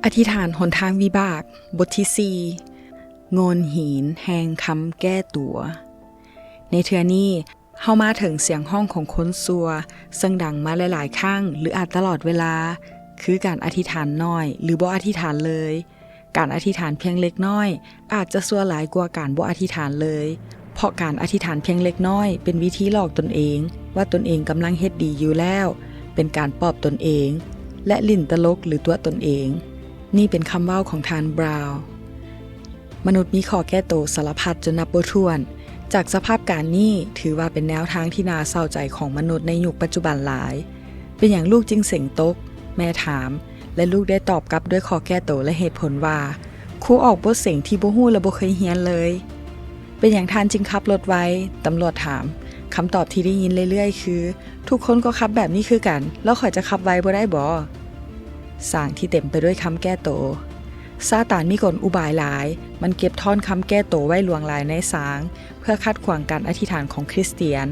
ອະທິຖານຫົນທາງວິບາກ ບົດທີສີ່ ໂງ່ນຫີນແຫ່ງຄຳແກ້ຕົວ. ໃນເທື່ອນີ້ ເຮົາມາເຖິງສຽງຮ້ອງຂອງຄົນຊົ່ວ ເຊິ່ງດັງມາຫຼາຍໆຄັ້ງ ຫຼື ອາດຕະຫຼອດເວລາ, ຄືການອະທິຖານໜ້ອຍ ຫຼື ບໍ່ອະທິຖານເລີຍ. ການອະທິຖານພຽງເລັກນ້ອຍ ອາດຈະຊົ່ວຫຼາຍກວ່າການບໍ່ອະທິຖານເລີຍ, ເພາະການອະທິຖານພຽງເລັກນ້ອຍເປັນວິທີຫຼອກຕົນເອງວ່າຕົນເອງກຳລັງເຮັດດີຢູ່ແລ້ວ, ເປັນການປອບຕົນເອງ ແລະ ຫຼິ້ນຕະຫຼົກ ຫຼື ຕົວະຕົນເອງ. ນີ້ເປັນຄຳເວົ້າຂອງທ່ານ ບຣາວ. ມະນຸດມີຂໍ້ແກ້ໂຕສາລະພັດຈົນນັບບໍ່ຖ້ວນ. ຈາກສະພາບການນີ້ ຖືວ່າເປັນແນວທາງທີ່ໜ້າເສົ້າໃຈຂອງມະນຸດໃນຍຸກປັດຈຸບັນຫຼາຍ. ເປັນຫຍັງລູກຈຶ່ງເສັງຕົກ? ແມ່ຖາມ, ແລະ ລູກໄດ້ຕອບກັບດ້ວຍຂໍ້ແກ້ໂຕ ແລະ ເຫດຜົນວ່າ, ຄູອອກບົດເສັງທີ່ບໍ່ຮູ້ ແລະ ບໍ່ເຄີຍຮຽນເລີຍ. ເປັນຫຍັງທ່ານຈຶ່ງຂັບລົດໄວ? ຕຳຫຼວດຖາມ. ຄຳຕອບທີ່ໄດ້ຍິນເລື້ອຍໆຄື, ທຸກຄົນກໍຂັບແບບນີ້ຄືກັນ, ແລ້ວຂ້ອຍຈະຂັບໄວບໍ່ໄດ້ບໍ? ສ້າງທີ່ເຕັມໄປດ້ວຍຄຳແກ້ໂຕ. ຊາຕານມີກົນອຸບາຍຫຼາຍ, ມັນເກັບທ້ອນຄຳແກ້ໂຕໄວ້ຫຼວງຫຼາຍໃນສາງ ເພື່ອຂັດຂວາງການອະທິຖານຂອງຄຣິສຕຽນ.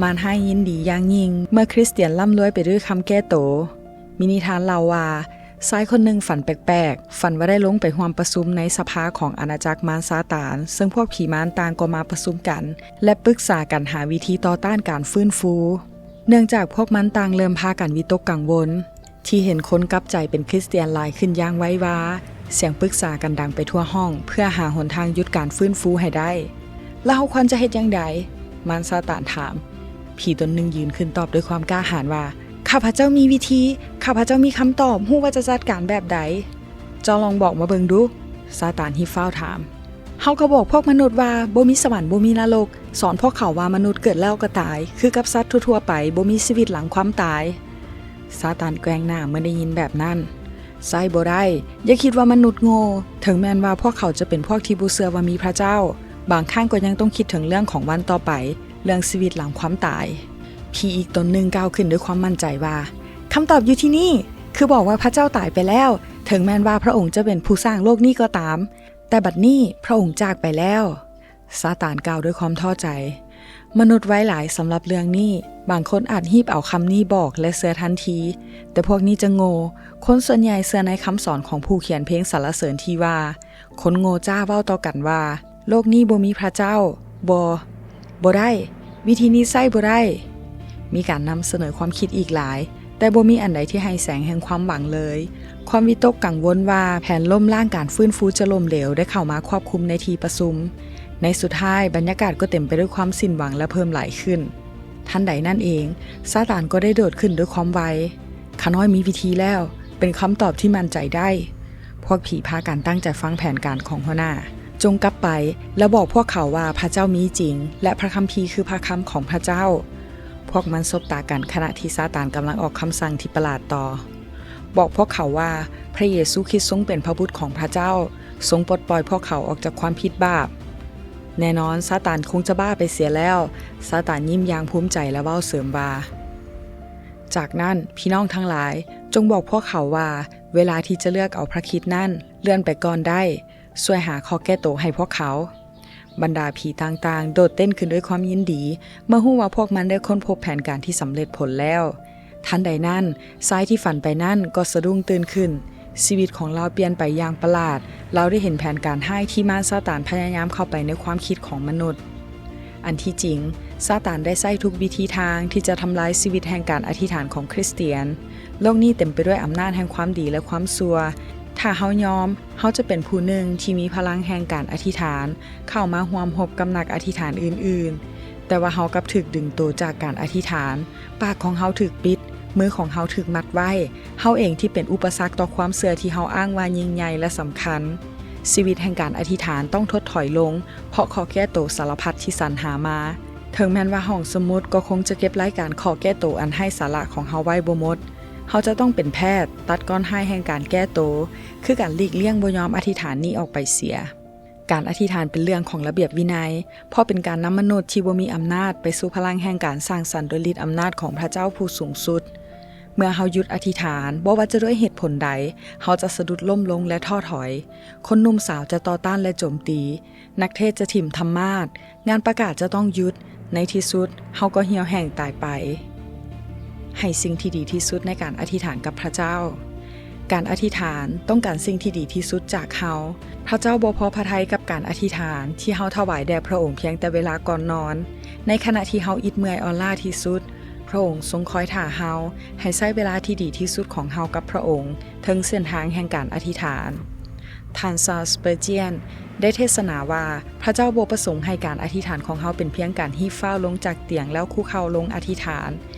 ມານຮ້າຍຍິນດີຢ່າງຍິ່ງເມື່ອຄຣິສຕຽນລ່ຳລວຍໄປດ້ວຍຄຳແກ້ໂຕ. ມີນິທານເລົ່າວ່າ, ຊາຍຄົນໜຶ່ງຝັນແປກໆ, ຝັນວ່າໄດ້ລົງໄປຮ່ວມປະຊຸມໃນສະພາຂອງອານາຈັກມານຊາຕານ, ເຊິ່ງພວກຜີມານຕ່າງກໍມາປະຊຸມກັນ ແລະ ປຶກສາກັນຫາວິທີຕໍ່ຕ້ານການຟື້ນຟູ. ເນື່ອງຈາກພວກມັນຕ່າງເລີ່ມພາກັນວິຕົກກັງວົນ ທີ່ເຫັນຄົນກັບໃຈເປັນຄຣິສຕຽນຫຼາຍຂຶ້ນຢ່າງໄວວາ, ສຽງປຶກສາກັນດັງໄປທົ່ວຫ້ອງ ເພື່ອຫາຫົນທາງຢຸດການຟື້ນຟູໃຫ້ໄດ້. ແລ້ວເຮົາຄວນຈະເຮັດຈັ່ງໃດ? ມານຊາຕານຖາມ. ຜີຕົນໜຶ່ງຢືນຂຶ້ນຕອບດ້ວຍຄວາມກ້າຫານວ່າ, ຂ້າພະເຈົ້າມີວິທີ, ຂ້າພະເຈົ້າມີຄຳຕອບ, ຮູ້ວ່າຈະຈັດການແບບໃດ. ເຈົ້າລອງບອກມາເບິ່ງດູ, ຊາຕານຮີບຟ້າວຖາມ. ເຮົາກໍບອກພວກມະນຸດວ່າບໍ່ມີສະຫວັນ, ບໍ່ມີນະລົກ, ສອນພວກເຂົາວ່າມະນຸດເກີດແລ້ວກໍຕາຍ, ຄືກັບສັດທົ່ວໆໄປ, ບໍ່ມີຊີວິດຫຼັງຄວາມຕາຍ. ຊາຕານແກວ່ງໜ້າເມື່ອໄດ້ຍິນແບບນັ້ນ. ໃຊ້ບໍ່ໄດ້. ຢ່າຄິດວ່າມະນຸດໂງ່. ເຖິງແມ່ນວ່າພວກເຂົາຈະເປັນພວກທີ່ບໍ່ເຊື່ອວ່າມີພະເຈົ້າ, ບາງຄັ້ງກໍຍັງຕ້ອງຄິດເຖິງເລື່ອງຂອງວັນຕໍ່ໄປ, ເລື່ອງຊີວິດຫຼັງຄວາມຕາຍ. ຜີອີກຕົນໜຶ່ງກ່າວຂຶ້ນດ້ວຍຄວາມໝັ້ນໃຈວ່າ, ຄຳຕອບຢູ່ທີ່ນີ້. ຄືບອກວ່າພະເຈົ້າຕາຍໄປແລ້ວ, ເຖິງແມ່ນວ່າພະອົງຈະເປັນຜູ້ສ້າງໂລກນີ້ກໍຕາມ, ແຕ່ບັດນີ້ພະອົງຈາກໄປແລ້ວ. ຊາຕານກ່າວດ້ວຍຄວາມທໍ້ໃຈ. ມະນຸດໄວຫຼາຍສຳລັບເລື່ອງນີ້. ບາງຄົນອາດຮີບເອົາຄຳນີ້ບອກ ແລະ ເຊື່ອທັນທີ, ແຕ່ພວກນີ້ຈະໂງ່. ຄົນສ່ວນໃຫຍ່ເຊື່ອໃນຄຳສອນຂອງຜູ້ຂຽນເພງສັນລະເສີນທີ່ວ່າ, ຄົນໂງ່ຈ້າເວົ້າຕໍ່ກັນວ່າ, ໂລກນີ້ບໍ່ມີພະເຈົ້າ. ບໍ່, ບໍ່ໄດ້. ວິທີນີ້ໃຊ້ບໍ່ໄດ້. ມີການນຳສະເໜີຄວາມຄິດອີກຫຼາຍ, ແຕ່ບໍ່ມີອັນໃດທີ່ໃຫ້ແສງແຫ່ງຄວາມຫວັງເລີຍ. ຄວາມວິຕົກກັງວົນວ່າແຜນລົ້ມລ້າງການຟື້ນຟູຈະລົ້ມເຫຼວໄດ້ເຂົ້າມາຄວບຄຸມໃນທີ່ປະຊຸມ. ໃນສຸດທ້າຍ, ບັນຍາກາດກໍເຕັມໄປດ້ວຍຄວາມສິ້ນຫວັງ ແລະ ເພີ່ມຫຼາຍຂຶ້ນ. ທັນໃດນັ້ນເອງ, ຊາຕານກໍໄດ້ໂດດຂຶ້ນດ້ວຍຄວາມໄວ. ຂ້ານ້ອຍມີວິທີແລ້ວ, ເປັນຄຳຕອບທີ່ໝັ້ນໃຈໄດ້. ພວກຜີພາກັນຕັ້ງໃຈຟັງແຜນການຂອງຫົວໜ້າ. ຈົ່ງກັບໄປ ແລະ ບອກພວກເຂົາວ່າພະເຈົ້າມີຈິງ ແລະ ພະຄຳພີຄືພະຄຳຂອງພະເຈົ້າ. ພວກມັນສົບຕາກັນຂະນະທີ່ຊາຕານກຳລັງອອກຄຳສັ່ງທີ່ປະຫຼາດຕໍ່. ບອກພວກເຂົາວ່າພະເຢຊູຄຣິດຊົງເປັນພະບຸດຂອງພະເຈົ້າ, ຊົງປົດປ່ອຍພວກເຂົາອອກຈາກຄວາມຜິດບາບ. ແນ່ນອນ, ຊາຕານຄົງຈະບ້າໄປເສຍແລ້ວ. ຊາຕານຍິ້ມຢ່າງພູມໃຈ ແລະ ເວົ້າເສີມວ່າ, ຈາກນັ້ນ, ພີ່ນ້ອງທັງຫຼາຍ, ຈົ່ງບອກພວກເຂົາວ່າ, ເວລາທີ່ຈະເລືອກເອົາພະຄຣິດນັ້ນ ເລື່ອນໄປກ່ອນໄດ້. ຊ່ວຍຫາຂໍ້ແກ້ໂຕໃຫ້ພວກເຂົາ. ບັນດາຜີຕ່າງໆໂດດເຕັ້ນຂຶ້ນດ້ວຍຄວາມຍິນດີ ເມື່ອຮູ້ວ່າພວກມັນໄດ້ຄົ້ນພົບແຜນການທີ່ສຳເລັດຜົນແລ້ວ. ທັນໃດນັ້ນ, ຊາຍທີ່ຝັນໄປນັ້ນກໍສະດຸ້ງຕື່ນຂຶ້ນ. ຊີວິດຂອງລາວປ່ຽນໄປຢ່າງປະຫຼາດ. ລາວໄດ້ເຫັນແຜນການຮ້າຍທີ່ມານຊາຕານພະຍາຍາມເຂົ້າໄປໃນຄວາມຄິດຂອງມະນຸດ. ອັນທີ່ຈິງ, ຊາຕານໄດ້ໃຊ້ທຸກວິທີທາງທີ່ຈະທຳລາຍຊີວິດແຫ່ງການອະທິຖານຂອງຄຣິສຕຽນ. ໂລກນີ້ເຕັມໄປດ້ວຍອຳນາດແຫ່ງຄວາມດີ ແລະ ຄວາມຊົ່ວ. ຖ້າເຮົາຍອມ, ເຮົາຈະເປັນຜູ້ໜຶ່ງທີ່ມີພະລັງແຫ່ງການອະທິຖານ ເຂົ້າມາຮ່ວມຮົບກັບນັກອະທິຖານອື່ນໆ. ແຕ່ວ່າເຮົາກັບຖືກດຶງໂຕຈາກການອະທິຖານ. ປາກຂອງເຮົາຖືກປິດ, ມືຂອງເຮົາຖືກມັດໄວ້. ເຮົາເອງທີ່ເປັນອຸປະສັກຕໍ່ຄວາມເຊື່ອທີ່ເຮົາອ້າງວ່າຍິ່ງໃຫຍ່ ແລະ ສຳຄັນ. ຊີວິດແຫ່ງການອະທິຖານຕ້ອງທົດຖອຍລົງ ເພາະຂໍ້ແກ້ໂຕສາລະພັດທີ່ສັນຫາມາ. ເຖິງແມ່ນວ່າຫ້ອງສະໝຸດກໍຄົງຈະເກັບລາຍການຂໍ້ແກ້ໂຕອັນໄຮ້ສາລະຂອງເຮົາໄວ້ບໍ່ໝົດ, ເຮົາຈະຕ້ອງເປັນແພດ, ຕັດກ້ອນຮ້າຍແຫ່ງການແກ້ໂຕ, ຄືການຫຼີກລ່ຽງບໍ່ຍອມອະທິຖານນີ້ອອກໄປເສຍ. ການອະທິຖານເປັນເລື່ອງຂອງລະບຽບວິໄນ, ເພາະເປັນການນຳມະນຸດທີ່ບໍ່ມີອຳນາດໄປສູ່ພະລັງແຫ່ງການສ້າງສັນໂດຍລິດອຳນາດຂອງພະເຈົ້າຜູ້ສູງສຸດ. ເມື່ອເຮົາຢຸດອະທິຖານ, ບໍ່ວ່າຈະດ້ວຍເຫດຜົນໃດ, ເຮົາຈະສະດຸດລົ້ມລົງ ແລະ ທໍ້ຖອຍ. ຄົນໜຸ່ມສາວຈະຕໍ່ຕ້ານ ແລະ ໂຈມຕີ. ນັກເທດຈະຖິ້ມທຳມາດ, ງານປະກາດຈະຕ້ອງຢຸດ, ໃນທີ່ສຸດເຮົາກໍຫ່ຽວແຫ້ງຕາຍໄປ. ໃຫ້ສິ່ງທີ່ດີທີ່ສຸດໃນການອະທິຖານກັບພະເຈົ້າ. ການອະທິຖານຕ້ອງການສິ່ງທີ່ດີທີ່ສຸດຈາກເຮົາ. ພະເຈົ້າບໍ່ພໍພະໄທກັບການອະທິຖານທີ່ເຮົາຖວາຍແດ່ພະອົງພຽງແຕ່ເວລາກ່ອນນອນ. ໃນຂະນະທີ່ເຮົາອິດເມື່ອຍອ່ອນລ້າທີ່ສຸດ, ພະອົງຊົງຄອຍຖ້າເຮົາໃຫ້ໃຊ້ເວລາທີ່ດີທີ່ສຸດຂອງເຮົາກັບພະອົງເທິງເສັ້ນທາງແຫ່ງການອະທິຖານ. ທ່ານ ຊາລສ ສະເປີຈຽນ ໄດ້ເທດສະໜາວ່າ, ພະເຈົ້າບໍ່ປະສົງໃຫ້ການອະທິຖານຂອງເຮົາເປັນພຽງການຮີບຟ້າວລົງຈາກຕຽງແລ້ວຄຸເຂົ່າລົງອະທິຖານ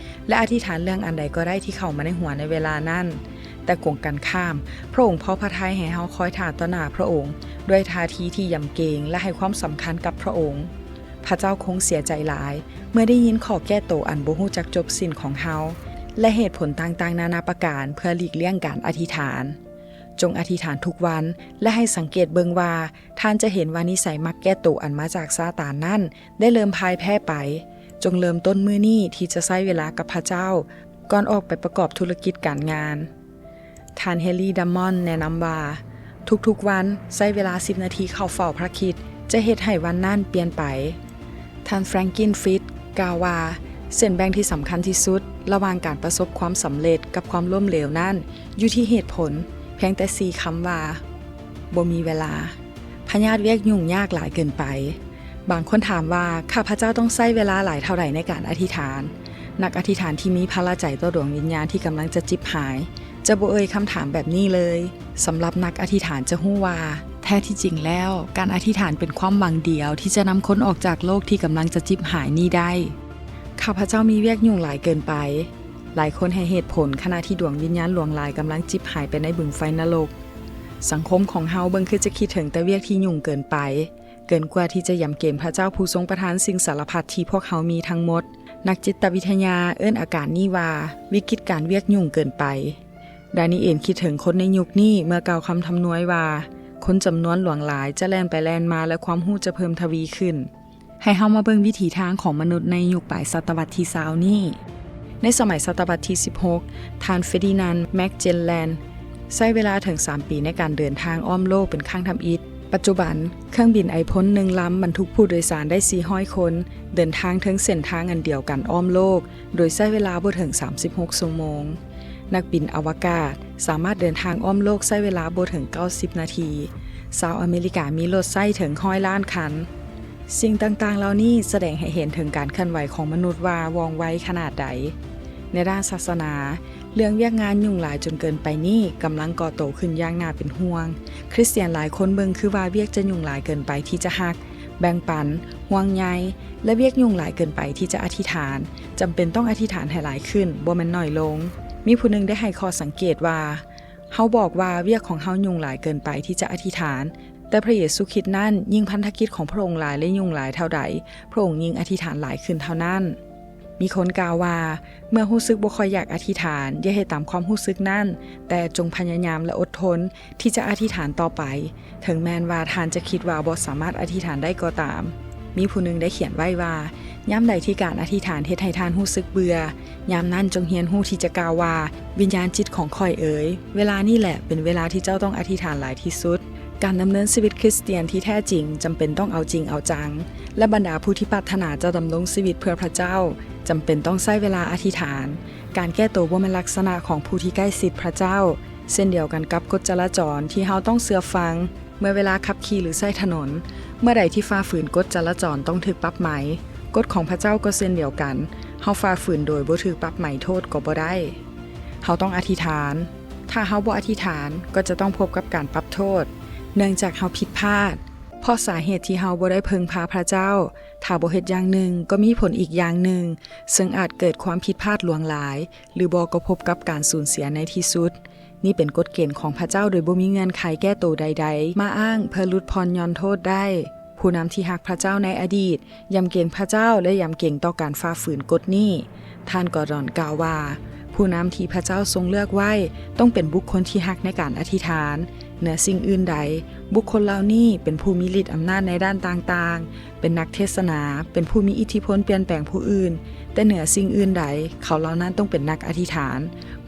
ແລະ ອະທິຖານເລື່ອງອັນໃດກໍໄດ້ທີ່ເຂົ້າມາໃນຫົວໃນເວລານັ້ນ. ແຕ່ກົງກັນຂ້າມ, ພະອົງພໍພະໄທໃຫ້ເຮົາຄອຍຖ້າຕໍ່ໜ້າພະອົງດ້ວຍທ່າທີທີ່ຢຳເກງ ແລະ ໃຫ້ຄວາມສຳຄັນກັບພະອົງ. ພະເຈົ້າຄົງເສຍໃຈຫຼາຍເມື່ອໄດ້ຍິນຂໍ້ແກ້ໂຕອັນບໍ່ຮູ້ຈັກຈົບສິ້ນຂອງເຮົາ ແລະ ເຫດຜົນຕ່າງໆນານາປະການເພື່ອຫຼີກລ່ຽງການອະທິຖານ. ຈົ່ງອະທິຖານທຸກວັນ ແລະ ໃຫ້ສັງເກດເບິ່ງວ່າ ທ່ານຈະເຫັນວ່ານິໄສມັກແກ້ໂຕອັນມາຈາກຊາຕານນັ້ນໄດ້ເລີ່ມພ່າຍແພ້ໄປ. ຈົ່ງເລີ່ມຕົ້ນມື້ນີ້ທີ່ຈະໃຊ້ເວລາກັບພະເຈົ້າ ກ່ອນອອກໄປປະກອບທຸລະກິດການງານ. ທ່ານ ເຮລີ ດັມມອນ ແນະນຳວ່າ, ທຸກໆວັນໃຊ້ເວລາສິບນາທີເຂົ້າເຝົ້າພະຄຣິດ ຈະເຮັດໃຫ້ວັນນັ້ນປ່ຽນໄປ. ທ່ານ ແຟຣງກິນ ຟິດ ກ່າວວ່າ, ເສັ້ນແບ່ງທີ່ສຳຄັນທີ່ສຸດລະຫວ່າງການປະສົບຄວາມສຳເລັດກັບຄວາມລົ້ມເຫຼວນັ້ນ ຢູ່ທີ່ເຫດຜົນພຽງແຕ່ສີ່ຄຳວ່າ ບໍ່ມີເວລາ. ພະຍາດວຽກຫຍຸ້ງຍາກຫຼາຍເກີນໄປ. ບາງຄົນຖາມວ່າ, ຂ້າພະເຈົ້າຕ້ອງໃຊ້ເວລາຫຼາຍເທົ່າໃດໃນການອະທິຖານ? ນັກອະທິຖານທີ່ມີພາລະໃຈຕໍ່ດວງວິນຍານທີ່ກຳລັງຈະຈິບຫາຍ ຈະບໍ່ເອີ່ຍຄຳຖາມແບບນີ້ເລີຍ. ສຳລັບນັກອະທິຖານຈະຮູ້ວ່າ, ແທ້ທີ່ຈິງແລ້ວ, ການອະທິຖານເປັນຄວາມຫວັງດຽວທີ່ຈະນຳຄົນອອກຈາກໂລກທີ່ກຳລັງຈະຈິບຫາຍນີ້ໄດ້. ຂ້າພະເຈົ້າມີວຽກຫຍຸ້ງຫຼາຍເກີນໄປ. ຫຼາຍຄົນໃຫ້ເຫດຜົນຂະນະທີ່ດວງວິນຍານຫຼວງຫຼາຍກຳລັງຈິບຫາຍໄປໃນບຶງໄຟນະລົກ. ສັງຄົມຂອງເຮົາເບິ່ງຄືຈະຄິດເຖິງແຕ່ວຽກທີ່ຫຍຸ້ງເກີນໄປ. ເກີນກວ່າທີ່ຈະຢຳເກງພະເຈົ້າຜູ້ຊົງປະທານສິ່ງສາລະພັດທີ່ພວກເຮົາມີທັງໝົດ. ນັກຈິດຕະວິທະຍາເອີ້ນອາການນີ້ວ່າ ວິກິດການວຽກຫຍຸ້ງເກີນໄປ. ດານີເອນຄິດເຖິງຄົນໃນຍຸກນີ້ເມື່ອກ່າວຄຳທຳນວາຍວ່າ ຄົນຈຳນວນຫຼວງຫຼາຍຈະແລ່ນໄປແລ່ນມາ ແລະ ຄວາມຮູ້ຈະເພີ່ມທະວີຂຶ້ນ. ໃຫ້ເຮົາມາເບິ່ງວິຖີທາງຂອງມະນຸດໃນຍຸກປາຍສະຕະວັດທີຊາວນີ້. ໃນສະໄໝສະຕະວັດທີສິບຫົກ, ທ່ານ ເຟດີນັນ ແມັກເຈນແລນ ໃຊ້ເວລາເຖິງສາມປີໃນການເດີນທາງອ້ອມໂລກເປັນຄັ້ງທຳອິດ. ປັດຈຸບັນ, ເຄື່ອງບິນໄອພົນໜຶ່ງລຳບັນທຸກຜູ້ໂດຍສານໄດ້ສີ່ຮ້ອຍຄົນ ເດີນທາງເທິງເສັ້ນທາງອັນດຽວກັນອ້ອມໂລກ ໂດຍໃຊ້ເວລາບໍ່ເຖິງສາມສິບຫົກຊົ່ວໂມງ. ນັກບິນອະວະກາດສາມາດເດີນທາງອ້ອມໂລກໃຊ້ເວລາບໍ່ເຖິງເກົ້າສິບນາທີ. ຊາວອາເມລິກາມີລົດໃຊ້ເຖິງຮ້ອຍລ້ານຄັນ. ສິ່ງຕ່າງໆເຫຼົ່ານີ້ສະແດງໃຫ້ເຫັນເຖິງການເຄື່ອນໄຫວຂອງມະນຸດວ່າວ່ອງໄວຂະໜາດໃດ. ໃນດ້ານສາສະໜາ, ເລື່ອງວຽກງານຫຍຸ້ງຫຼາຍຈົນເກີນໄປນີ້ກຳລັງກໍ່ໂຕຂຶ້ນຢ່າງໜ້າເປັນຫ່ວງ. ຄຣິສຕຽນຫຼາຍຄົນເບິ່ງຄືວ່າວຽກຈະຫຍຸ້ງຫຼາຍເກີນໄປທີ່ຈະຮັກ, ແບ່ງປັນ, ຫ່ວງໃຍ ແລະ ວຽກຫຍຸ້ງຫຼາຍເກີນໄປທີ່ຈະອະທິຖານ. ຈຳເປັນຕ້ອງອະທິຖານໃຫ້ຫຼາຍຂຶ້ນ, ບໍ່ແມ່ນໜ້ອຍລົງ. ມີຜູ້ໜຶ່ງໄດ້ໃຫ້ຂໍ້ສັງເກດວ່າ, ເຮົາບອກວ່າວຽກຂອງເຮົາຫຍຸ້ງຫຼາຍເກີນໄປທີ່ຈະອະທິຖານ, ແຕ່ພະເຢຊູຄຣິດນັ້ນ, ຍິ່ງພັນທະກິດຂອງພະອົງຫຼາຍ ແລະ ຫຍຸ້ງຫຼາຍເທົ່າໃດ, ພະອົງຍິ່ງອະທິຖານຫຼາຍຂຶ້ນເທົ່ານັ້ນ. ມີຄົນກ່າວວ່າ, ເມື່ອຮູ້ສຶກບໍ່ຄ່ອຍຢາກອະທິຖານ, ຢ່າເຮັດຕາມຄວາມຮູ້ສຶກນັ້ນ, ແຕ່ຈົ່ງພະຍາຍາມ ແລະ ອົດທົນທີ່ຈະອະທິຖານຕໍ່ໄປ, ເຖິງແມ່ນວ່າທ່ານຈະຄິດວ່າບໍ່ສາມາດອະທິຖານໄດ້ກໍຕາມ. ມີຜູ້ໜຶ່ງໄດ້ຂຽນໄວ້ວ່າ, ຍາມໃດທີ່ການອະທິຖານເຮັດໃຫ້ທ່ານຮູ້ສຶກເບື່ອ, ຍາມນັ້ນຈົ່ງຮຽນຮູ້ທີ່ຈະກ່າວວ່າ, ວິນຍານຈິດຂອງຂ້ອຍເອີຍ, ເວລານີ້ແຫຼະເປັນເວລາທີ່ເຈົ້າຕ້ອງອະທິຖານຫຼາຍທີ່ສຸດ. ການດຳເນີນຊີວິດຄຣິສຕຽນທີ່ແທ້ຈິງຈຳເປັນຕ້ອງເອົາຈິງເອົາຈັງ, ແລະ ບັນດາຜູ້ທີ່ປາດຖະໜາຈະດຳລົງຊີວິດເພື່ອພະເຈົ້າ ຈຳເປັນຕ້ອງໃຊ້ເວລາອະທິຖານ. ການແກ້ໂຕບໍ່ແມ່ນລັກສະນະຂອງຜູ້ທີ່ໃກ້ຊິດພະເຈົ້າ, ເຊັ່ນດຽວກັນກັບກົດຈະລາຈອນທີ່ເຮົາຕ້ອງເຊື່ອຟັງ ເມື່ອເວລາຂັບຂີ່ ຫຼື ໃຊ້ຖະໜົນ. ເມື່ອໃດທີ່ຝ່າຝືນກົດຈະລາຈອນຕ້ອງຖືກປັບໃໝ. ກົດຂອງພະເຈົ້າກໍເຊັ່ນດຽວກັນ, ເຮົາຝ່າຝືນໂດຍບໍ່ຖືກປັບໃໝໂທດກໍບໍ່ໄດ້. ເຮົາຕ້ອງອະທິຖານ. ຖ້າເຮົາບໍ່ອະທິຖານ, ກໍຈະຕ້ອງພົບກັບການປັບໂທດ, ເນື່ອງຈາກເຮົາຜິດພາດ. ເພາະສາເຫດທີ່ເຮົາບໍ່ໄດ້ເພິ່ງພາພະເຈົ້າ, ຖ້າບໍ່ເຮັດຢ່າງໜຶ່ງ, ກໍມີຜົນອີກຢ່າງໜຶ່ງ, ເຊິ່ງອາດເກີດຄວາມຜິດພາດຫຼວງຫຼາຍ, ຫຼື ບໍ່ກໍພົບກັບການສູນເສຍໃນທີ່ສຸດ. ນີ້ເປັນກົດເກນຂອງພະເຈົ້າໂດຍບໍ່ມີເງື່ອນໄຂແກ້ໂຕໃດໆມາອ້າງເພື່ອຫຼຸດຜ່ອນຢ່ອນໂທດໄດ້. ຜູ້ນຳທີ່ຮັກພະເຈົ້າໃນອະດີດ ຢຳເກງພະເຈົ້າ ແລະ ຢຳເກງຕໍ່ການຝ່າຝືນກົດນີ້. ທ່ານ ກອດອນ ກ່າວວ່າ, ຜູ້ນຳທີ່ພະເຈົ້າຊົງເລືອກໄວ້ຕ້ອງເປັນບຸກຄົນທີ່ຮັກໃນການອະທິຖານ. ເໜືອສິ່ງອື່ນໃດ, ບຸກຄົນເຫຼົ່ານີ້ເປັນຜູ້ມີລິດອຳນາດໃນດ້ານຕ່າງໆ, ເປັນນັກເທດສະໜາ, ເປັນຜູ້ມີອິດທິພົນປ່ຽນແປງຜູ້ອື່ນ, ແຕ່ເໜືອສິ່ງອື່ນໃດ, ເຂົາເຫຼົ່ານັ້ນຕ້ອງເປັນນັກອະທິຖານ.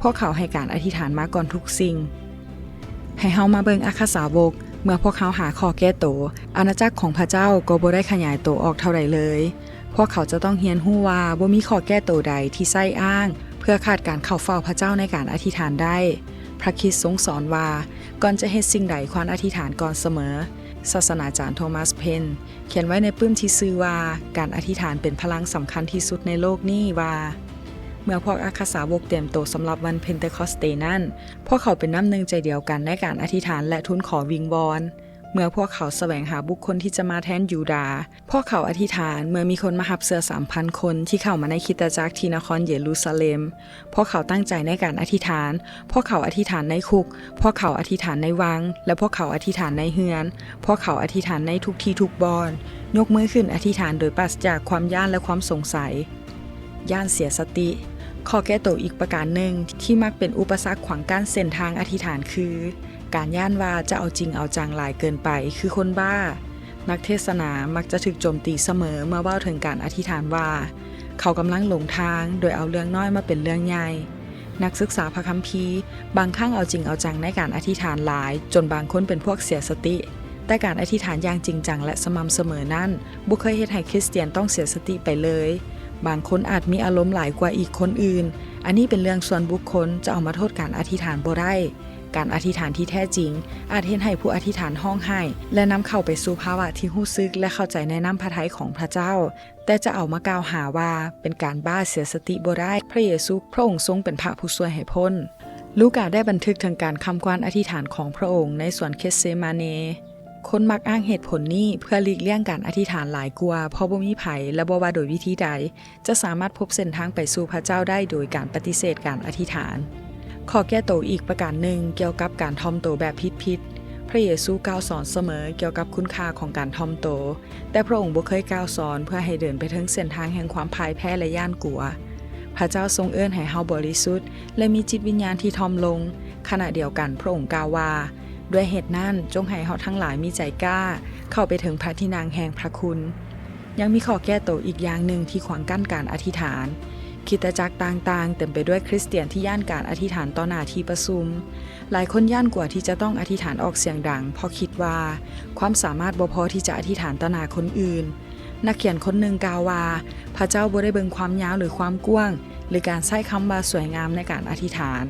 ພວກເຂົາໃຫ້ການອະທິຖານມາກ່ອນທຸກສິ່ງ. ໃຫ້ເຮົາມາເບິ່ງອັກຄະສາວົກ, ເມື່ອພວກເຮົາຫາຂໍ້ແກ້ໂຕ, ອານາຈັກຂອງພະເຈົ້າກໍບໍ່ໄດ້ຂະຫຍາຍໂຕອອກເທົ່າໃດເລີຍ. ພວກເຂົາຈະຕ້ອງຮຽນຮູ້ວ່າບໍ່ມີຂໍ້ແກ້ໂຕໃດທີ່ໃຊ້ອ້າງເພື່ອຂາດການເຂົ້າເຝົ້າພະເຈົ້າໃນການອະທິຖານໄດ້. ພຣະຄຣິດຊົງສອນວ່າ ກ່ອນຈະເຮັດສິ່ງໃດ ຄວນອະທິຖານກ່ອນສະເໝີ. ສາສະໜາຈານໂທມັສ ເພັນ ຂຽນໄວ້ໃນປຶ້ມທີ່ຊື່ວ່າ ການອະທິຖານເປັນພະລັງສຳຄັນທີ່ສຸດໃນໂລກນີ້ວ່າ ເມື່ອພວກອັກຄະສາວົກຕຽມໂຕສຳລັບວັນເພັນເຕຄອສເຕນັ້ນ, ພວກເຂົາເປັນນ້ຳໜຶ່ງໃຈດຽວກັນໃນການອະທິຖານ ແລະ ທູນຂໍວິງວອນ. ເມື່ອພວກເຂົາສະແຫວງຫາບຸກຄົນທີ່ຈະມາແທນຢູດາ, ພວກເຂົາອະທິຖານເມື່ອມີຄົນມາຮັບເຊື່ອສາມພັນຄົນທີ່ເຂົ້າມາໃນຄຣິສຕະຈັກທີ່ນະຄອນເຢຣູຊາເລັມ. ພວກເຂົາຕັ້ງໃຈໃນການອະທິຖານ. ພວກເຂົາອະທິຖານໃນຄຸກ. ພວກເຂົາອະທິຖານໃນວັງ. ແລະ ພວກເຂົາອະທິຖານໃນເຮືອນ. ພວກເຂົາອະທິຖານໃນທຸກທີ່ທຸກບ່ອນ. ຍົກມືຂຶ້ນອະທິຖານໂດຍປາສຈາກຄວາມຢ້ານ ແລະ ຄວາມສົງໄສ. ຢ້ານເສຍສະຕິ. ຂໍ້ແກ້ໂຕອີກປະການໜຶ່ງທີ່ມັກເປັນອຸປະສັກຂວາງກັ້ນເສັ້ນທາງອະທິຖານຄື ການຢ້ານວ່າຈະເອົາຈິງເອົາຈັງຫຼາຍເກີນໄປ ຄືຄົນບ້າ. ນັກເທດສະໜາມັກຈະຖືກໂຈມຕີສະເໝີເມື່ອເວົ້າເຖິງການອະທິຖານວ່າ ເຂົາກຳລັງຫຼົງທາງ ໂດຍເອົາເລື່ອງນ້ອຍມາເປັນເລື່ອງໃຫຍ່. ນັກສຶກສາພະຄຳພີບາງຄັ້ງເອົາຈິງເອົາຈັງໃນການອະທິຖານຫຼາຍ ຈົນບາງຄົນເປັນພວກເສຍສະຕິ. ແຕ່ການອະທິຖານຢ່າງຈິງຈັງ ແລະ ສະໝ່ຳສະເໝີນັ້ນ ບໍ່ເຄີຍເຮັດໃຫ້ຄຣິສຕຽນຕ້ອງເສຍສະຕິໄປເລີຍ. ບາງຄົນອາດມີອາລົມຫຼາຍກວ່າອີກຄົນອື່ນ. ອັນນີ້ເປັນເລື່ອງສ່ວນບຸກຄົນ, ຈະເອົາມາໂທດການອະທິຖານບໍ່ໄດ້. ການອະທິຖານທີ່ແທ້ຈິງອາດເຮັດໃຫ້ຜູ້ອະທິຖານຮ້ອງໄຫ້ ແລະ ນຳເຂົ້າໄປສູ່ພາວະທີ່ຮູ້ສຶກ ແລະ ເຂົ້າໃຈໃນນ້ຳພະໄທຂອງພະເຈົ້າ, ແຕ່ຈະເອົາມາກ່າວຫາວ່າເປັນການບ້າເສຍສະຕິບໍ່ໄດ້. ພະເຢຊູພະອົງຊົງເປັນພະຜູ້ຊ່ວຍໃຫ້ພົ້ນ. ລູກາໄດ້ບັນທຶກເຖິງການຄຳຂວັນອະທິຖານຂອງພະອົງໃນສວນເຄດເຊມາເນ. ຄົນມັກອ້າງເຫດຜົນນີ້ເພື່ອຫຼີກລ່ຽງການອະທິຖານຫຼາຍກວ່າ ເພາະບໍ່ມີໃຜ ແລະ ບໍ່ວ່າໂດຍວິທີໃດ ຈະສາມາດພົບເສັ້ນທາງໄປສູ່ພະເຈົ້າໄດ້ໂດຍການປະຕິເສດການອະທິຖານ. ຂໍ້ແກ້ໂຕອີກປະການໜຶ່ງກ່ຽວກັບການຖ່ອມໂຕແບບຜິດໆ. ພະເຢຊູກ່າວສອນສະເໝີກ່ຽວກັບຄຸນຄ່າຂອງການຖ່ອມໂຕ, ແຕ່ພະອົງບໍ່ເຄີຍກ່າວສອນເພື່ອໃຫ້ເດີນໄປເທິງເສັ້ນທາງແຫ່ງຄວາມພ່າຍແພ້ ແລະ ຢ້ານກົວ. ພະເຈົ້າຊົງເອີ້ນໃຫ້ເຮົາບໍລິສຸດ ແລະ ມີຈິດວິນຍານທີ່ຖ່ອມລົງ. ຂະນະດຽວກັນພະອົງກ່າວວ່າ, ດ້ວຍເຫດນັ້ນ, ຈົ່ງໃຫ້ເຮົາທັງຫຼາຍມີໃຈກ້າເຂົ້າໄປເຖິງພະທີ່ນັ່ງແຫ່ງພະຄຸນ. ຍັງມີຂໍ້ແກ້ໂຕອີກຢ່າງໜຶ່ງທີ່ຂວາງກັ້ນການອະທິຖານ. ຄຣິສຕະຈັກຕ່າງໆເຕັມໄປດ້ວຍຄຣິສຕຽນທີ່ຢ້ານການອະທິຖານຕໍ່ໜ້າທີ່ປະຊຸມ. ຫຼາຍຄົນຢ້ານກົວທີ່ຈະຕ້ອງອະທິຖານອອກສຽງດັງ ເພາະຄິດວ່າຄວາມສາມາດບໍ່ພໍທີ່ຈະອະທິຖານຕໍ່ໜ້າຄົນອື່ນ. ນັກຂຽນຄົນໜຶ່ງກ່າວວ່າ, ພະເຈົ້າບໍ່ໄດ້ເບິ່ງຄວາມຍາວ ຫຼື ຄວາມກວ້າງ ຫຼື ການໃຊ້ຄຳວ່າສວຍງາມໃນການອະທິຖານ,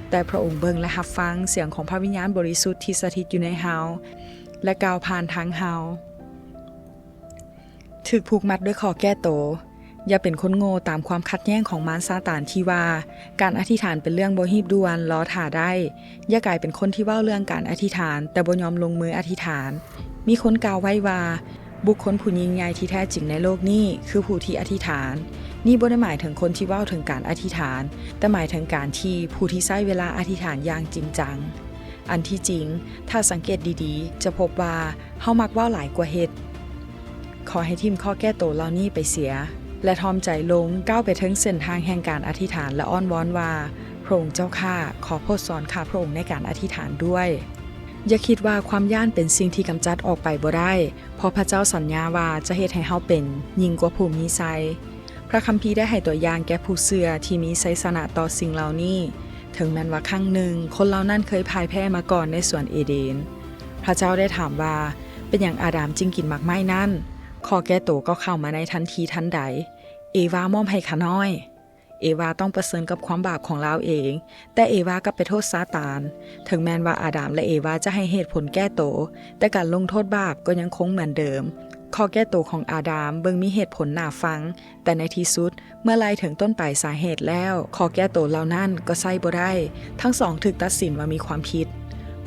ແຕ່ພະອົງເບິ່ງ ແລະ ຮັບຟັງສຽງຂອງພະວິນຍານບໍລິສຸດທີ່ສະຖິດຢູ່ໃນເຮົາ ແລະ ກ່າວຜ່ານທາງເຮົາ. ຖືກຜູກມັດດ້ວຍຂໍ້ແກ້ໂຕ. ຢ່າເປັນຄົນໂງ່ຕາມຄວາມຂັດແຍ້ງຂອງມານຊາຕານທີ່ວ່າ ການອະທິຖານເປັນເລື່ອງບໍ່ຮີບດ່ວນ, ລໍຖ້າໄດ້. ຢ່າກາຍເປັນຄົນທີ່ເວົ້າເລື່ອງການອະທິຖານ ແຕ່ບໍ່ຍອມລົງມືອະທິຖານ. ມີຄົນກ່າວໄວ້ວ່າ, ບຸກຄົນຜູ້ຍິ່ງໃຫຍ່ທີ່ແທ້ຈິງໃນໂລກນີ້ ຄືຜູ້ທີ່ອະທິຖານ. ນີ້ບໍ່ໄດ້ໝາຍເຖິງຄົນທີ່ເວົ້າເຖິງການອະທິຖານ, ແຕ່ໝາຍເຖິງການທີ່ຜູ້ທີ່ໃຊ້ເວລາອະທິຖານຢ່າງຈິງຈັງ. ອັນທີ່ຈິງ, ຖ້າສັງເກດດີໆ, ຈະພົບວ່າເຮົາມັກເວົ້າຫຼາຍກວ່າເຮັດ. ຂໍໃຫ້ຖິ້ມຂໍ້ແກ້ໂຕເຫຼົ່ານີ້ໄປເສຍ ແລະ ຖ່ອມໃຈລົງ, ກ້າວໄປເທິງເສັ້ນທາງແຫ່ງການອະທິຖານ ແລະ ອ້ອນວອນວ່າ, ພະອົງເຈົ້າຂ້າ, ຂໍໂປດສອນຂ້າພະອົງໃນການອະທິຖານດ້ວຍ. ຢ່າຄິດວ່າຄວາມຢ້ານເປັນສິ່ງທີ່ກຳຈັດອອກໄປບໍ່ໄດ້, ເພາະພະເຈົ້າສັນຍາວ່າຈະເຮັດໃຫ້ເຮົາເປັນຍິ່ງກວ່າຜູ້ມີໄຊ. ພະຄຳພີໄດ້ໃຫ້ຕົວຢ່າງແກ່ຜູ້ເຊື່ອທີ່ມີໄຊຊະນະຕໍ່ສິ່ງເຫຼົ່ານີ້, ເຖິງແມ່ນວ່າຄັ້ງໜຶ່ງຄົນເຫຼົ່ານັ້ນເຄີຍພ່າຍແພ້ມາກ່ອນໃນສວນເອເດນ. ພະເຈົ້າໄດ້ຖາມວ່າ, ເປັນຫຍັງອາດາມຈຶ່ງກິນໝາກໄມ້ນັ້ນ? ຂໍ້ແກ້ໂຕກໍເຂົ້າມາໃນທັນທີທັນໃດ, ເອວາມອບໃຫ້ຂ້ານ້ອຍ. ເອວາຕ້ອງປະເຊີນກັບຄວາມບາບຂອງລາວເອງ, ແຕ່ເອວາກັບໄປໂທດຊາຕານ. ເຖິງແມ່ນວ່າອາດາມ ແລະ ເອວາຈະໃຫ້ເຫດຜົນແກ້ໂຕ, ແຕ່ການລົງໂທດບາບກໍຍັງຄົງເໝືອນເດີມ. ຂໍ້ແກ້ໂຕຂອງອາດາມເບິ່ງມີເຫດຜົນໜ້າຟັງ, ແຕ່ໃນທີ່ສຸດ, ເມື່ອໄລ່ເຖິງຕົ້ນປາຍສາເຫດແລ້ວ, ຂໍ້ແກ້ໂຕເຫຼົ່ານັ້ນກໍໃຊ້ບໍ່ໄດ້. ທັງສອງຖືກຕັດສິນວ່າມີຄວາມຜິດ.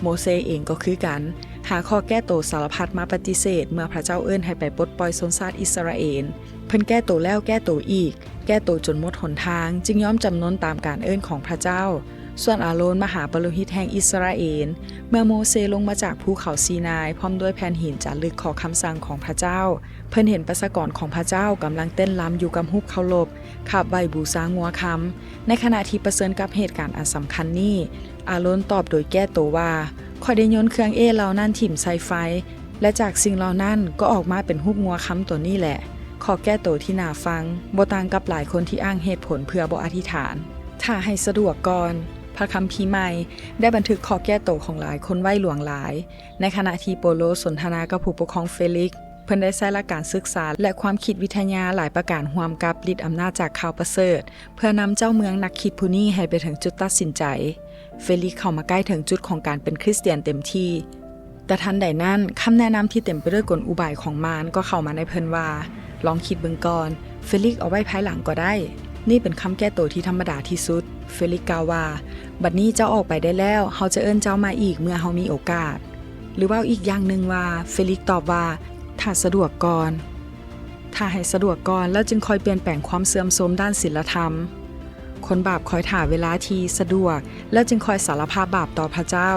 ໂມເຊເອງກໍຄືກັນ, ຫາຂໍ້ແກ້ໂຕສາລະພັດມາປະຕິເສດເມື່ອພະເຈົ້າເອີ້ນໃຫ້ໄປປົດປ່ອຍຊົນຊາດອິດສະຣາເອນ. ເພິ່ນແກ້ໂຕແລ້ວແກ້ໂຕອີກ, ແກ້ໂຕຈົນໝົດຫົນທາງ, ຈຶ່ງຍອມຈຳນົນຕາມການເອີ້ນຂອງພະເຈົ້າ. ສ່ວນອາໂລນມະຫາປະໂລຫິດແຫ່ງອິດສະຣາເອນ, ເມື່ອໂມເຊລົງມາຈາກພູເຂົາຊີນາຍ ພ້ອມດ້ວຍແຜ່ນຫີນຈາລຶກຂໍ້ຄຳສັ່ງຂອງພະເຈົ້າ, ເພິ່ນເຫັນປະຊາກອນຂອງພະເຈົ້າກຳລັງເຕັ້ນລຳຢູ່ກັບຮູບເຄົາລົບ, ຂາບໄຫວ້ບູຊາງົວຄຳ. ໃນຂະນະທີ່ປະເຊີນກັບເຫດການອັນສຳຄັນນີ້, ອາໂລນຕອບໂດຍແກ້ໂຕວ່າ, ຂ້ອຍໄດ້ໂຍນເຄື່ອງເອ້ເຫຼົ່ານັ້ນຖິ້ມໃສ່ໄຟ, ແລະ ຈາກສິ່ງເຫຼົ່ານັ້ນກໍອອກມາເປັນຮູບງົວຄຳຕົວນີ້ແຫຼະ. ຂໍ້ແກ້ໂຕທີ່ໜ້າຟັງ, ບໍ່ຕ່າງກັບຫຼາຍຄົນທີ່ອ້າງເຫດຜົນເພື່ອບໍ່ອະທິຖານ. ຖ້າໃຫ້ສະດວກກ່ອນ, ພະຄຳພີໃໝ່ໄດ້ບັນທຶກຂໍ້ແກ້ໂຕຂອງຫຼາຍຄົນໄວ້ຫຼວງຫຼາຍ. ໃນຂະນະທີ່ໂປໂລສົນທະນາກັບຜູ້ປົກຄອງເຟລິກ, ເພິ່ນໄດ້ໃຊ້ຫຼັກການສຶກສາ ແລະ ຄວາມຄິດວິທະຍາຫຼາຍປະການຮ່ວມກັບລິດອຳນາດຈາກຂ່າວປະເສີດ ເພື່ອນຳເຈົ້າເມືອງນັກຄິດຜູ້ນີ້ໃຫ້ໄປເຖິງຈຸດຕັດສິນໃຈ. ເຟລິກເຂົ້າມາໃກ້ເຖິງຈຸດຂອງການເປັນຄຣິສຕຽນເຕັມທີ່. ແຕ່ທັນໃດນັ້ນ, ຄຳແນະນຳທີ່ເຕັມໄປດ້ວຍກົນອຸບາຍຂອງມານກໍເຂົ້າມາໃນເພິ່ນວ່າ, ລອງຄິດເບິ່ງກ່ອນ, ເຟລິກເອົາໄວ້ພາຍຫຼັງກໍໄດ້. ນີ້ເປັນຄຳແກ້ໂຕທີ່ທຳມະດາທີ່ສຸດ. ເຟລິກກ່າວວ່າ, ບັດນີ້ເຈົ້າອອກໄປໄດ້ແລ້ວ, ເຮົາຈະເອີ້ນເຈົ້າມາອີກເມື່ອເຮົາມີໂອກາດ. ຫຼືເວົ້າອີກຢ່າງໜຶ່ງວ່າ, ເຟລິກຕອບວ່າ, ຖ້າສະດວກກ່ອນ. ຖ້າໃຫ້ສະດວກກ່ອນ ແລ້ວຈຶ່ງຄ່ອຍປ່ຽນແປງຄວາມເສື່ອມໂຊມດ້ານສິນລະທຳ. ຄົນບາບຄອຍຖ້າເວລາທີ່ສະດວກ ແລ້ວຈຶ່ງຄ່ອຍສາລະພາບບາບຕໍ່ພະເຈົ້າ.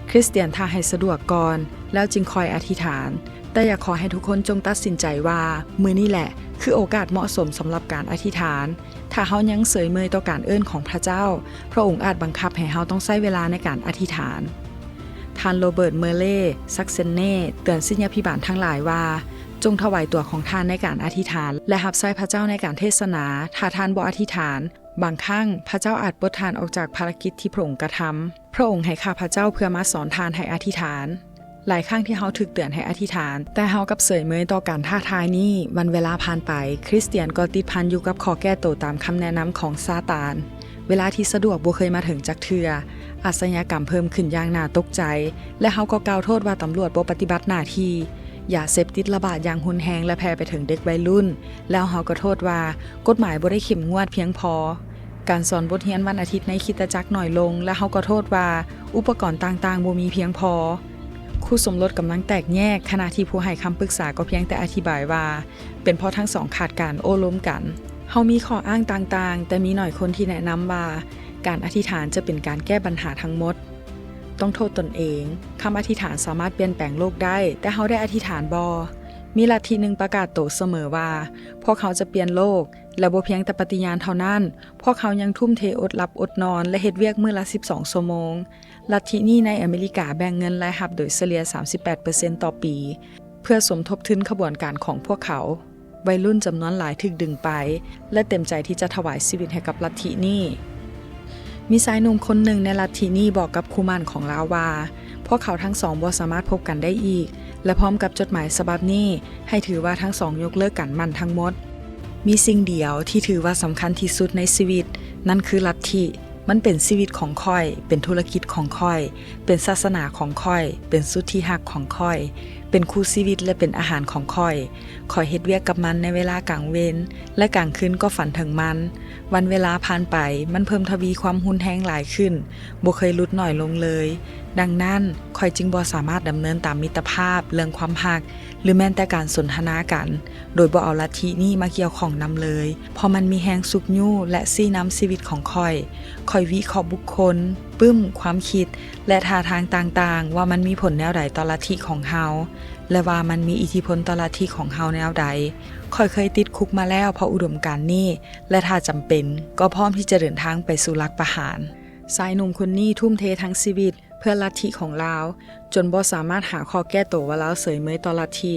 ຄຣິສຕຽນຖ້າໃຫ້ສະດວກກ່ອນ ແລ້ວຈຶ່ງຄ່ອຍອະທິຖານ. ແຕ່ຢາກຂໍໃຫ້ທຸກຄົນຈົ່ງຕັດສິນໃຈວ່າ ມື້ນີ້ແຫຼະຄືໂອກາດເໝາະສົມສຳລັບການອະທິຖານ. ຖ້າເຮົາຍັງເສີຍເມີຍຕໍ່ການເອີ້ນຂອງພະເຈົ້າ, ພະອົງອາດບັງຄັບໃຫ້ເຮົາຕ້ອງໃຊ້ເວລາໃນການອະທິຖານ. ທ່ານໂຣເບີດ ເມີເລ ຊັກເຊນເນ ເຕືອນສິດຍາພິບານທັງຫຼາຍວ່າ, ຈົ່ງຖວາຍຕົວຂອງທ່ານໃນການອະທິຖານ ແລະ ຮັບໃຊ້ພະເຈົ້າໃນການເທດສະໜາ. ຖ້າທ່ານບໍ່ອະທິຖານ, ບາງຄັ້ງພະເຈົ້າອາດປົດທ່ານອອກຈາກພາລະກິດທີ່ພະອົງກະທຳ. ພະອົງໃຫ້ຂ້າພະເຈົ້າເພື່ອມາສອນທ່ານໃຫ້ອະທິຖານ. ຫຼາຍຄັ້ງທີ່ເຮົາຖືກເຕືອນໃຫ້ອະທິຖານ, ແຕ່ເຮົາກັບເສີຍເມີຍຕໍ່ການທ້າທາຍນີ້. ວັນເວລາຜ່ານໄປ, ຄຣິສຕຽນກໍຕິດພັນຢູ່ກັບຂໍ້ແກ້ໂຕຕາມຄຳແນະນຳຂອງຊາຕານ. ເວລາທີ່ສະດວກບໍ່ເຄີຍມາເຖິງຈັກເທື່ອ. ອາຊະຍາກຳເພີ່ມຂຶ້ນຢ່າງໜ້າຕົກໃຈ, ແລະ ເຮົາກໍກ່າວໂທດວ່າຕຳຫຼວດບໍ່ປະຕິບັດໜ້າທີ່. ຢາເສບຕິດລະບາດຢ່າງຮຸນແຮງ ແລະ ແຜ່ໄປເຖິງເດັກໄວລຸ້ນ, ແລ້ວເຮົາກໍໂທດວ່າກົດໝາຍບໍ່ໄດ້ເຂັ້ມງວດພຽງພໍ. ການສອນບົດຮຽນວັນອາທິດໃນຄຣິສຕະຈັກໜ້ອຍລົງ ແລະ ເຮົາກໍໂທດວ່າອຸປະກອນຕ່າງໆບໍ່ມີພຽງພໍ. ຄູ່ສົມລົດກຳລັງແຕກແຍກ, ຂະນະທີ່ຜູ້ໃຫ້ຄຳປຶກສາກໍພຽງແຕ່ອະທິບາຍວ່າ ເປັນເພາະທັງສອງຂາດການໂອ້ລົມກັນ. ເຮົາມີຂໍ້ອ້າງຕ່າງໆ, ແຕ່ມີໜ້ອຍຄົນທີ່ແນະນຳວ່າການອະທິຖານຈະເປັນການແກ້ບັນຫາທັງໝົດ. ຕ້ອງໂທດຕົນເອງ. ຄຳອະທິຖານສາມາດປ່ຽນແປງໂລກໄດ້, ແຕ່ເຮົາໄດ້ອະທິຖານບໍ່? ມີລັດທິໜຶ່ງປະກາດໂຕສະເໝີວ່າ ພວກເຮົາຈະປ່ຽນໂລກ, ແລະ ບໍ່ພຽງແຕ່ປະຕິຍານເທົ່ານັ້ນ, ພວກເຮົາຍັງທຸ່ມເທອົດຫຼັບອົດນອນ ແລະ ເຮັດວຽກມື້ລະສິບສອງຊົ່ວໂມງ. ລັດທິນີ້ໃນອາເມລິກາແບ່ງເງິນລາຍຮັບໂດຍສະເລ່ຍສາມສິບແປດເປີເຊັນຕໍ່ປີ ເພື່ອສົມທົບທຶນຂະບວນການຂອງພວກເຂົາ. ໄວລຸ້ນຈຳນວນຫຼາຍຖືກດຶງໄປ ແລະ ເຕັມໃຈທີ່ຈະຖວາຍຊີວິດໃຫ້ກັບລັດທິນີ້. ມີຊາຍໜຸ່ມຄົນໜຶ່ງໃນລັດທິນີ້ບອກກັບຄູ່ໝັ້ນຂອງລາວວ່າ ພວກເຂົາທັງສອງບໍ່ສາມາດພົບກັນໄດ້ອີກ ແລະ ພ້ອມກັບຈົດໝາຍສະບັບນີ້ ໃຫ້ຖືວ່າທັງສອງຍົກເລີກການໝັ້ນທັງໝົດ. ມີສິ່ງດຽວທີ່ຖືວ່າສຳຄັນທີ່ສຸດໃນຊີວິດ, ນັ້ນຄືລັດທິ. ມັນເປັນຊີວິດຂອງຂ້ອຍ, ເປັນທຸລະກິດຂອງຂ້ອຍ, ເປັນສາສະໜາຂອງຂ້ອຍ, ເປັນສຸດທີ່ຮັກຂອງຂ້ອຍ, ເປັນຄູ່ຊີວິດ ແລະ ເປັນອາຫານຂອງຂ້ອຍ. ຂ້ອຍເຮັດວຽກກັບມັນໃນເວລາກາງເວັນ ແລະ ກາງຄືນກໍຝັນເຖິງມັນ. ວັນເວລາຜ່ານໄປ, ມັນເພີ່ມທະວີຄວາມຮຸນແຮງຫຼາຍຂຶ້ນ, ບໍ່ເຄີຍຫຼຸດໜ້ອຍລົງເລີຍ. ດັ່ງນັ້ນ, ຂ້ອຍຈຶ່ງບໍ່ສາມາດດຳເນີນຕາມມິດຕະພາບ, ເລື່ອງຄວາມຮັກ ຫຼື ແມ່ນແຕ່ການສົນທະນາກັນ ໂດຍບໍ່ເອົາລັດທິນີ້ມາກ່ຽວຂ້ອງນຳເລີຍ, ເພາະມັນມີແຮງຊຸກຍູ້ ແລະ ຊີ້ນຳຊີວິດຂອງຂ້ອຍ. ຂ້ອຍວິເຄາະບຸກຄົນ, ປຶ້ມ, ຄວາມຄິດ ແລະ ທ່າທາງຕ່າງໆ ວ່າມັນມີຜົນແນວໃດຕໍ່ລັດທິຂອງເຮົາ ແລະ ວ່າມັນມີອິດທິພົນຕໍ່ລັດທິຂອງເຮົາແນວໃດ. ຂ້ອຍເຄີຍຕິດຄຸກມາແລ້ວເພາະອຸດົມການນີ້ ແລະ ຖ້າຈຳເປັນ, ກໍພ້ອມທີ່ຈະເດີນທາງໄປສູ່ລັດປະຫານ. ຊາຍໜຸ່ມຄົນນີ້ທຸ່ມເທທັງຊີວິດ ເພື່ອລັດທິຂອງລາວ, ຈົນບໍ່ສາມາດຫາຂໍ້ແກ້ໂຕວ່າລາວເສີຍເມີຍຕໍ່ລັດທິ.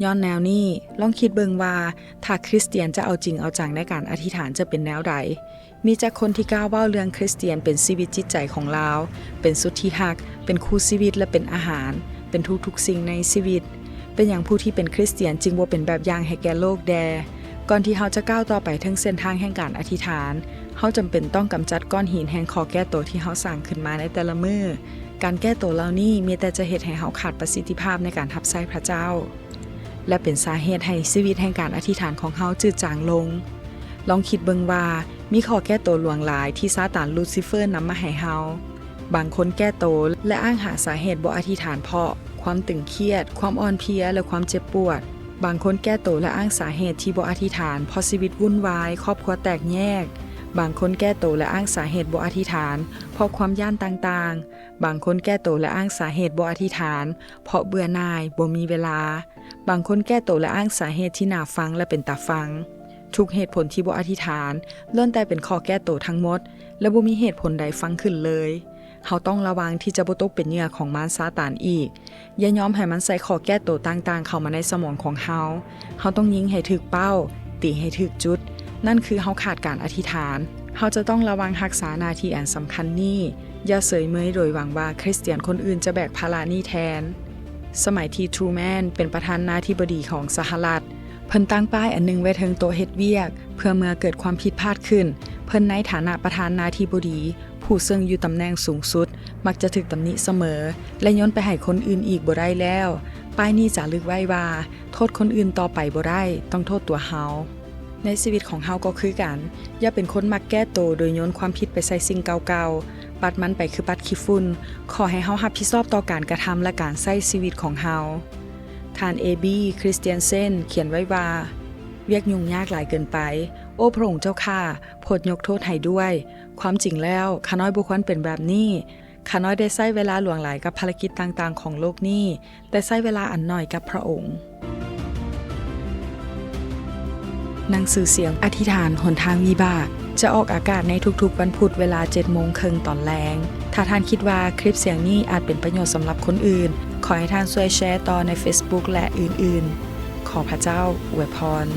ຍ້ອນແນວນີ້, ລອງຄິດເບິ່ງວ່າ ຖ້າຄຣິສຕຽນຈະເອົາຈິງເອົາຈັງໃນການອະທິຖານຈະເປັນແນວໃດ? ມີຈັກຄົນທີ່ກ້າເວົ້າເລື່ອງຄຣິສຕຽນເປັນຊີວິດຈິດໃຈຂອງລາວ, ເປັນສຸດທີ່ຮັກ, ເປັນຄູ່ຊີວິດ ແລະ ເປັນອາຫານ, ເປັນທຸກໆສິ່ງໃນຊີວິດ? ເປັນຫຍັງຜູ້ທີ່ເປັນຄຣິສຕຽນຈຶ່ງບໍ່ເປັນແບບຢ່າງໃຫ້ແກ່ໂລກແດ່? ກ່ອນທີ່ເຮົາຈະກ້າວຕໍ່ໄປເທິງເສັ້ນທາງແຫ່ງການອະທິຖານ, ເຮົາຈຳເປັນຕ້ອງກຳຈັດກ້ອນຫີນແຫ່ງຂໍ້ແກ້ໂຕທີ່ເຮົາສ້າງຂຶ້ນມາໃນແຕ່ລະມື້. ການແກ້ໂຕເຫຼົ່ານີ້ມີແຕ່ຈະເຮັດໃຫ້ເຮົາຂາດປະສິດທິພາບໃນການຮັບໃຊ້ພະເຈົ້າ ແລະ ເປັນສາເຫດໃຫ້ຊີວິດແຫ່ງການອະທິຖານຂອງເຮົາຈືດຈາງລົງ. ລອງຄິດເບິ່ງວ່າ ມີຂໍ້ແກ້ໂຕຫຼວງຫຼາຍທີ່ຊາຕານລູຊີເຟີນຳມາໃຫ້ເຮົາ. ບາງຄົນແກ້ໂຕ ແລະ ອ້າງຫາສາເຫດບໍ່ອະທິຖານເພາະຄວາມຕຶງຄຽດ, ຄວາມອ່ອນເພຍ ແລະ ຄວາມເຈັບປວດ. ບາງຄົນແກ້ໂຕ ແລະ ອ້າງສາເຫດທີ່ບໍ່ອະທິຖານເພາະຊີວິດວຸ່ນວາຍ, ຄອບຄົວແຕກແຍກ. ບາງຄົນແກ້ໂຕ ແລະ ອ້າງສາເຫດບໍ່ອະທິຖານເພາະຄວາມຢ້ານຕ່າງໆ. ບາງຄົນແກ້ໂຕ ແລະ ອ້າງສາເຫດບໍ່ອະທິຖານເພາະເບື່ອໜ່າຍ, ບໍ່ມີເວລາ. ບາງຄົນແກ້ໂຕ ແລະ ອ້າງສາເຫດທີ່ໜ້າຟັງ ແລະ ເປັນຕາຟັງ. ທຸກເຫດຜົນທີ່ບໍ່ອະທິຖານ ລ້ວນແຕ່ເປັນຂໍ້ແກ້ໂຕທັງໝົດ ແລະ ບໍ່ມີເຫດຜົນໃດຟັງຂຶ້ນເລີຍ. ເຮົາຕ້ອງລະວັງທີ່ຈະບໍ່ຕົກເປັນເຫຍື່ອຂອງມານຊາຕານອີກ. ຢ່າຍອມໃຫ້ມັນໃສ່ຂໍ້ແກ້ໂຕຕ່າງໆເຂົ້າມາໃນສະໝອງຂອງເຮົາ. ເຮົາຕ້ອງຍິງໃຫ້ຖືກເປົ້າ, ຕີໃຫ້ຖືກຈຸດ. ນັ້ນຄືເຮົາຂາດການອະທິຖານ. ເຮົາຈະຕ້ອງລະວັງຮັກສາໜ້າທີ່ອັນສຳຄັນນີ້. ຢ່າເສີຍເມີຍໂດຍຫວັງວ່າຄຣິສຕຽນຄົນອື່ນຈະແບກພາລະນີ້ແທນ. ສະໄໝທີ່ Truman ເປັນປະທານາທິບໍດີຂອງສະຫະລັດ, ເພິ່ນຕັ້ງປ້າຍອັນໜຶ່ງໄວ້ເທິງໂຕະເຮັດວຽກ, ເພື່ອເມື່ອເກີດຄວາມຜິດພາດຂຶ້ນ, ເພິ່ນໃນຖານະປະທານາທິບໍດີ, ພ ຜູ້ເຊິ່ງຢູ່ຕຳແໜ່ງສູງສຸດມັກຈະຖືກຕຳໜິສະເໝີ ແລະ ໂຍນໄປໃຫ້ຄົນອື່ນອີກບໍ່ໄດ້ແລ້ວ. ປ້າຍນີ້ຈາລຶກໄວ້ວ່າ ໂທດຄົນອື່ນຕໍ່ໄປບໍ່ໄດ້, ຕ້ອງໂທດຕົວເຮົາ. ໃນຊີວິດຂອງເຮົາກໍຄືກັນ, ຢ່າເປັນຄົນມັກແກ້ໂຕໂດຍໂຍນຄວາມຜິດໄປໃສ່ສິ່ງເກົ່າໆ, ປັດມັນໄປຄືປັດຂີ້ຝຸ່ນ. ຂໍໃຫ້ເຮົາຮັບຜິດຊອບຕໍ່ການກະທຳ ແລະ ການໃຊ້ຊີວິດຂອງເຮົາ. ທ່ານ ເອບີ ຄຣິສຕຽນເຊັນ ຂຽນໄວ້ວ່າ, ວຽກຫຍຸ້ງຍາກຫຼາຍເກີນໄປ. ໂອ້ ພະອົງເຈົ້າຂ້າ, ໂປດຍົກໂທດໃຫ້ດ້ວຍ. ຄວາມຈິງແລ້ວ, ຂ້ານ້ອຍບໍ່ຄວນເປັນແບບນີ້. ຂ້ານ້ອຍໄດ້ໃຊ້ເວລາຫຼວງຫຼາຍກັບພາລະກິດຕ່າງໆຂອງໂລກນີ້, ແຕ່ໃຊ້ເວລາອັນໜ້ອຍກັບພະອົງ. ໜັງສືສຽງອະທິຖານຫົນທາງວິບາກ ຈະອອກອາກາດໃນທຸກໆວັນພຸດເວລາເຈັດໂມງເຄິ່ງຕອນແລງ. ຖ້າທ່ານຄິດວ່າຄລິບສຽງນີ້ອາດເປັນປະໂຫຍດສຳລັບຄົນອື່ນ, ຂໍໃຫ້ທ່ານຊ່ວຍແຊຕໍ່ໃນເຟສບຸກ ແລະ ອື່ນໆ. ຂໍພະເຈົ້າອວຍພອນ.